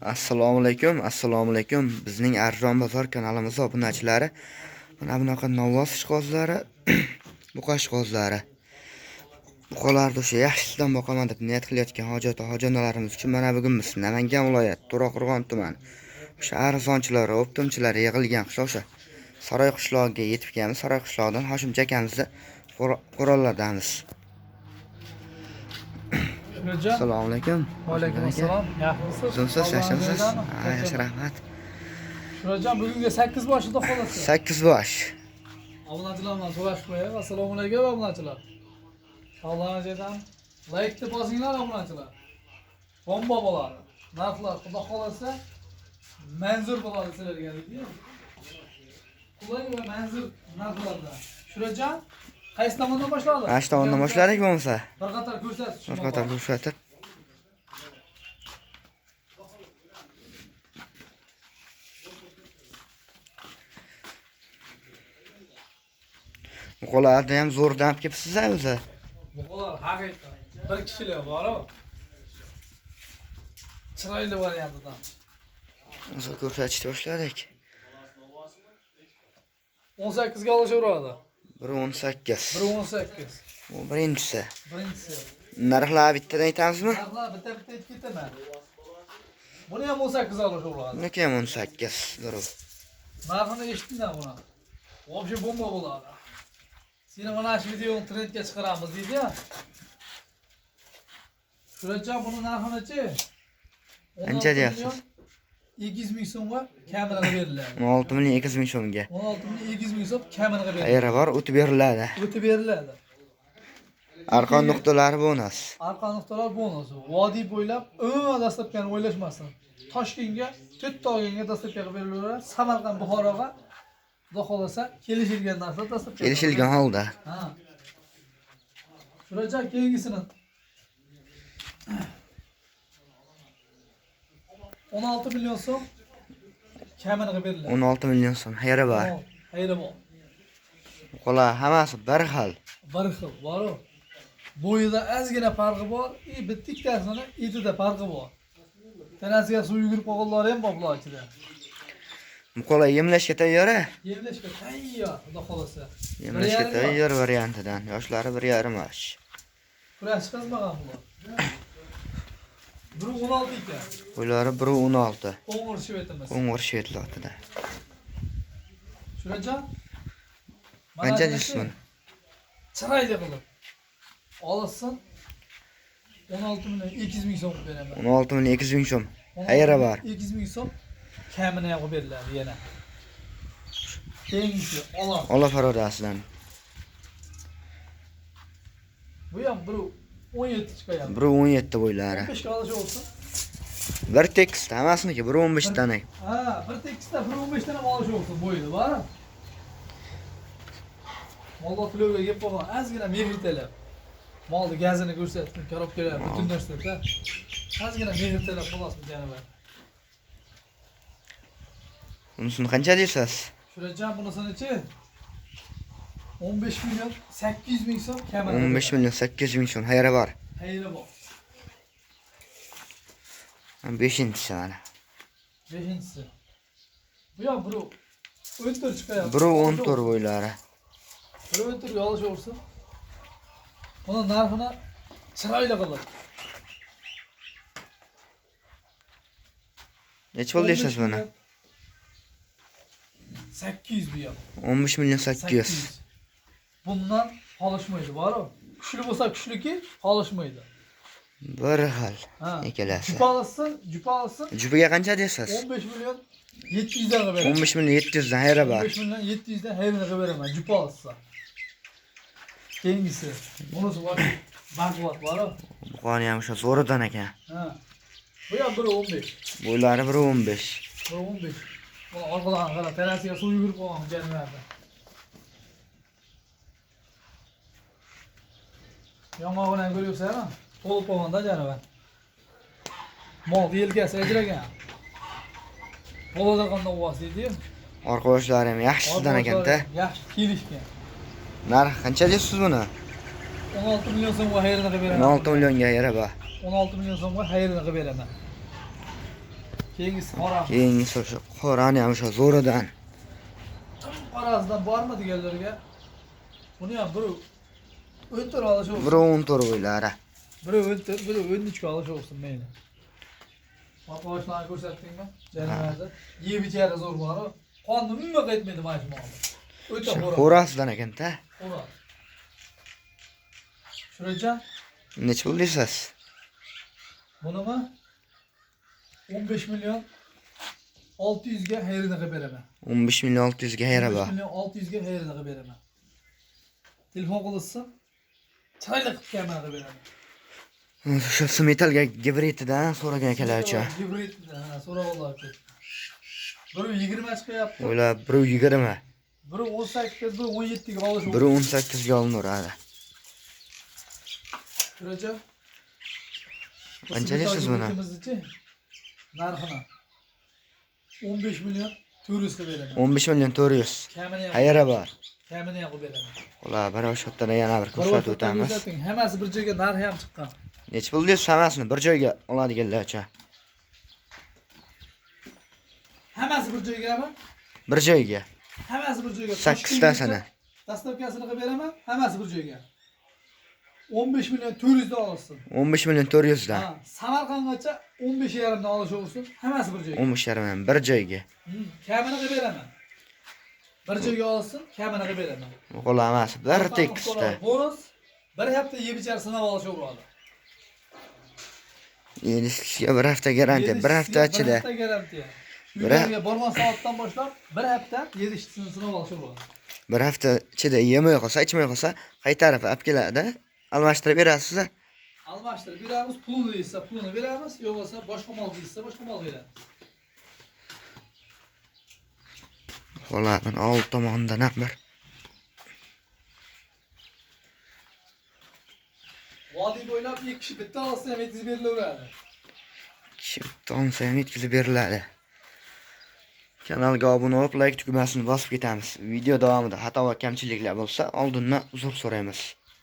Assalomu alaykum, assalomu alaykum. Bizning Arzon bozor kanalimiz obunachilari. Mana bunaqa novvos ishqozlari, buqa ishqozlari. Buqalarni o'sha yaxshisidan boqaman deb niyat qilayotgan hojonalarimiz uchun mana bugun biz Namangan viloyati To'raqo'rg'on tumani o'sha arzonchilar, o'ptimchilar yig'ilgan qishloq o'sha Saroy qishlog'iga yetib kelamiz. Saroy qishlog'idan Hoshimcha akamizni qo'rollardamiz. Assalomu alaykum. Va alaykum assalom. Yaxshimisiz? Uzunsiz, yaxshimisiz? Ha, yaxshi, rahmat. Shuhratjon, bugungi 8 boshida xolos. 8 bosh. Obunachilar bilan so'rashib qo'yaylik. Assalomu alaykum obunachilar. Sog'lig'ingizdan like deb bosinglar obunachilar. Bomba bo'ladi. Narxlar xudo xolasa manzur bo'ladi sizlarga deydi. Qulay va manzur narxlarda. Shuhratjon, qaysi tomondan boshladi? Mana shu tomondan boshladik bo'lmasa. Bir qator ko'rsatib, Bir qator ko'rsatib. Buqalarni ham zo'rdan olib kelibsiz o'zi. Buqalar haqiqat. Bir kishilik bor-ku. Chiroyli variantidan. O'zi ko'rsatishni boshladik. 18 ga olishaveradi. 1.18. 1.18. Bu birinchisi. Birinchisi. Narxlar bittadan aytamizmi? Narxlar bitta-bitta aytib ketaman. Buni ham 18 olishaveradi. Buniki ham 18. Durib. Narxini eshitdinglar buni. Вообще bomba bo'ladi. Seni mana shu videoni trendga chiqaramiz deydi-ya. Shuhratjon, buni narxini-chi? Qancha deyapsiz? 200 ming so'mga kamini qilib beriladi. 16 million 200 ming so'mga. 16 million 200 ming so'm kamini qilib beriladi. Qayeri bor, o'tib beriladi. O'tib beriladi. Arqon nuqtalari bonus. Arqon nuqtalar bonus. Vodiy bo'ylab umuman dastlabkani o'ylashmasin. Toshkentga, to'rtta olganga dastlabki qilib berilaveradi. Samarqand, Buxoroga xudo xolasa kelishilgan narsa dastlabki. Kelishilgan holda. Ha. Shuhratjon, keyingisini 16 million so'm kamini qilib beriladi. 16 million so'm. Xayri bor. Xayri bor. Buqalar hammasi bir xil. Bir xil bor-u. Bo'yida ozgina farqi bor, bitta ikkitasini etida farqi bor. Tanasiga suv yugurib qolganlari ham bor bular ichida. Buqalar yemlashga tayyor. Yemlashga tayyor, xudo xolasa. Yemlashga tayyor variantidan. Yoshlari 1,5 yosh. Kurash chiqazmagan bular. 1.16 ekan. Bo'ylari 1.16. Qo'ng'ir shvetimiz. Qo'ng'ir shvetlotida. Shuhratjon, Qancha deysiz buni? Chiroyli qilib olsin. 16 million 200 ming so'm qilib beraman. 16 million 200 ming so'm. Xayri bor. 200 ming so'm kamini ham qilib beriladi yana. Keyingisi ola. Ola parodasidan. Bu ham 1.17 chiqayapti. 1.17 bo'ylari. 15 ga olish olsin. Bir tekst hammasiniki 1.15 dan. Ha, bir tekstda 1.15 dan ham olish olsin bo'yida, bor. Molda to'lovga kelib qolgan ozgina mehr talab. Molni gazini ko'rsatdim, korobkalar, butun narsada. Ozgina mehr talab xolos bu jonivar. Bunisini qancha deysiz? Shuhratjon, bunisini-chi? 15 million 800 ming so'm kamini. 15 million 800 ming so'm. Xayri bor. Xayri bor. 5-inchisi mana. 5-inchisi. Bu ham 1.14 chiqayapti. 1.14 bo'ylari. 1.14 ga olishaversin. Buni narxini chiroyli qilib. Necha pul deysiz buni? 800 bu ham. 15 million 800. Bundan qolishmaydi, bor-ku. Kuchli bo'lsa kuchliki, qolishmaydi. Bir xil ikkalasi. Jupa olsin, jupa olsin. Jupiga qancha deysiz? 15 million 700 dan qilib beraman. 15 million 700 dan xayri bor. 15 million 700 dan xayrini qilib beraman, jupa olsa. Keyingisi. Bunisi bor. Baquvvat bor-ku. Buqani ham o'sha zo'ridan ekan. Ha. Bu ham 1.15. Bo'ylari 1.15. 1.15. Buni orqadan qara, tanasiga suv yugurib qolgan jonivarda. Yong'og'ini ham ko'ryapsan-a? To'lib qolganda jonivar. Mol yelkasi ajragan. Bolada qanday ovoz deydi-yu. Orqa boshlari ham yaxshisidan ekanda. Yaxshi kelishgan. Narx qancha deysiz buni? 16 million so'mga xayrini qilib beraman. 16 millionga xayri bor. 16 million so'mga xayrini qilib beraman. Keyingisi qora. Keyingisi o'sha qorani ham o'sha zo'ridan. Qorasidan bormi deganlarga buni ham biri 14 olish olsun. Biri 14 o'ylari. Biri 14, biri 13 olish olsun mayli. Boshlarni ko'rsatdingmi? Jonivorni. Yeb ichari zo'r bor. Qonni umuman qaytmaydi mana shu molni. O'ta xo'roz. Xo'rasidan ekan-da. Xo'roz. Shurojon, Necha pul deysiz? Bunimi 15 million 600 ga xayrini qilib beraman. 15 million 600 ga xayri 15 bor. million 600 ga xayrini qilib beraman. Telefon qilishsin. Chiroyli qilib kamera qilib beraman. O'sha Smetalga gibritidan so'ragan akalar uchun. Gibrid, ha, so'rab oldi. Biri 20 chiqyapti. O'ylab biri 20, Biri 18, biri 17 ga olish. biri 18 ga olinaveradi. Shurojon. Qancha deysiz buni? Gibridimizni-chi? Narxini 15 million 400 qilib beraman. 15 million 400. Kamini ham Xayri bor. kamini ham qilib beraman. Ular bir o'sha yerdan yana bir ko'rsatib o'tamiz. Ko'rsating, hammasi bir joyga narxi ham chiqqan. Necha pul deysiz hammasini bir joyga oladiganlar uchun? Hammasi bir joygami? Bir joyga. Hammasi bir joyga. Sakkiztasini. Dastavkasini qilib beraman, hammasi bir joyga. 15 million 400 dan olsin. 15 million 400 dan. Ha, Samarqandgacha 15,5 dan olishaversin, hammasi bir joyga. 15 yarim bir joyga. Kamini qilib beraman. Bir joyga olsin, kamini qilib beraman. Qo'l hammasi bir tekisda. Bonus bir hafta yeb ichar sinab olishaveradi. Yenisga bir hafta garantiya, bir hafta ichida. Bir hafta garantiya. Uylariga borgan soatdan boshlab bir hafta yedishisini sinab olishaveradi. Bir hafta ichida yemay qolsa, ichmay qolsa, qaytarib olib keladi. Almashtirib berasiz. Almashtirib beramiz, pulini deysa pulini beramiz, yo'q bo'lsa boshqa mol deysa boshqa mol beramiz. Ularning old tomonidan ham bir. Vodiy bo'ylab ikki kishi bitta olsa ham yetkazib berilaveradi. Kishi bitta olsa ham yetkazib beriladi. Kanalga obuna bo'lib, like tugmasini bosib ketamiz. Video davomida xato va kamchiliklar bo'lsa, oldindan uzr so'raymiz.